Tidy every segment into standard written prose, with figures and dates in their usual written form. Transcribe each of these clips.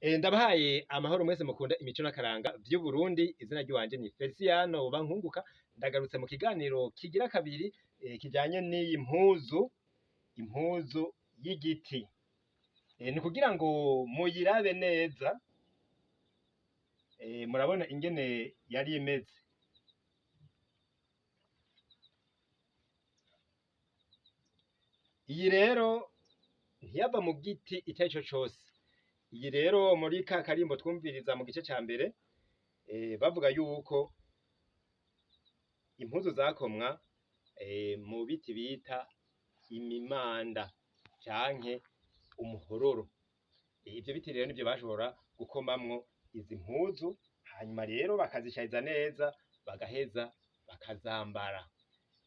Ndabahaye amahoro mwese mukunda imico n'akaranga vy'Uburundi. Izina ry'iwanje ni Feliciano Bankunguka. Ndagarutse mu kiganiro kigira kabiri kijanye n'iyi mpuzu, impuzu y'igiti. Ni kugira ngo muyirabe neza, murabona ingene yari imeze. Iyi rero ntiyava mu giti icarico cose. Iyi rero muri ka karimbo twumviriza mu gice ca mbere, bavuga yuko impuzu zakomwa mu biti bita imimanda canke umuhororo. Ivyo biti rero nivyo bashobora gukomamwo izi mpuzu, hanyuma rero bakazishariza neza, bagaheza bakazambara.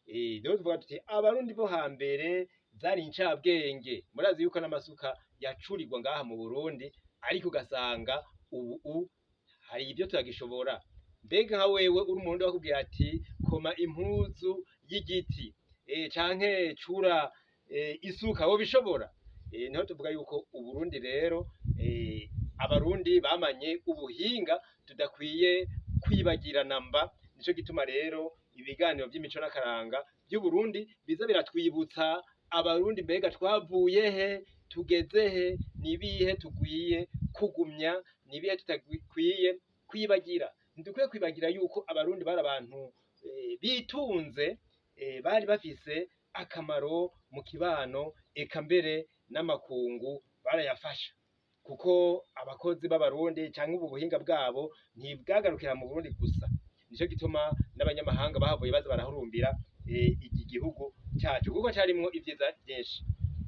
Rero tuvuga tuti abarundi bo hambere zari incabwenge. Murazi yuko n'amasuka yacurirwa ngaha mu Burundi, ariko ugasanga ubu hari ivyo tutagishobora. Mbega nka wewe uri umurundi bakubwiye ati koma impuzu y'igiti canke cura isuka, wobishobora? Niho tuvuga yuko Uburundi rero, abarundi bamanye ubuhinga tudakwiye kwibagira namba. Nico gituma rero ibiganiro vy'imico n'akaranga vy'Uburundi biza biratwibutsa abarundi mbega twavuye he, tugeze he, nibihe tugwiye kugumya, nibihe tutakwiye kwibagira. Ntidukwiye kwibagira yuko abarundi bari abantu bitunze, bari bafise akamaro mu kibano, eka mbere n'amakungu barayafasha, kuko abakozi b'abarundi canke ubu buhinga bwabo ntibwagarukira mu Burundi gusa. Nico gituma n'abanyamahanga bahavuye baza barahurumbira iki gihugu cacu, kuko carimwo ivyiza vyinshi.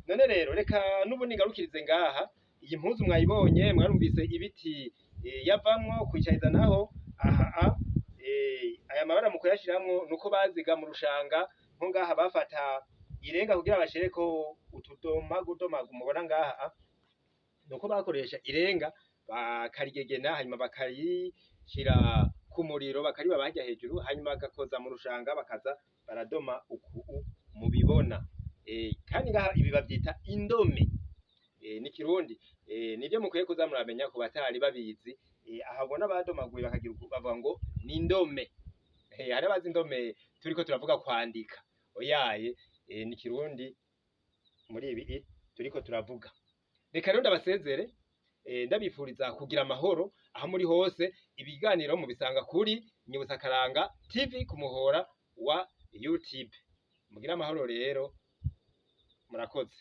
None rero reka n'ubu nigarukirize ngaha. Iyi mpuzu mwayibonye, mwarumvise ibiti yavamwo. Kwicariza naho aha, aya mabara mu kuyashiramwo nuko baziga mu rushanga. Nko ngaha bafata irenga kugira bashireko utudomagudomagu mubona ngaha, nuko bakoresha irenga bakarigegena, hanyuma bakarishira ku muriro, bakariba barya hejuru, hanyuma bagakoza mu rushanga, bakaza baradoma uku mubibona. Kandi ngaha ibi bavyita indome, ni Kirundi, nivyo mukwiye kuza muramenya ku batari babizi. Aha ubona badomaguye bakagira uku, bavuga ngo ni indome. Hari abazi indome turiko turavuga kwandika, oyaye, ni Kirundi muri ibi turiko turavuga. Reka rero ndabasezere, ndabifuriza kugira amahoro aho muri hose. Ibiganiro mubisanga kuri Nyibutsakaranga TV ku muhora wa YouTube. Mugire amahoro rero, murakoze.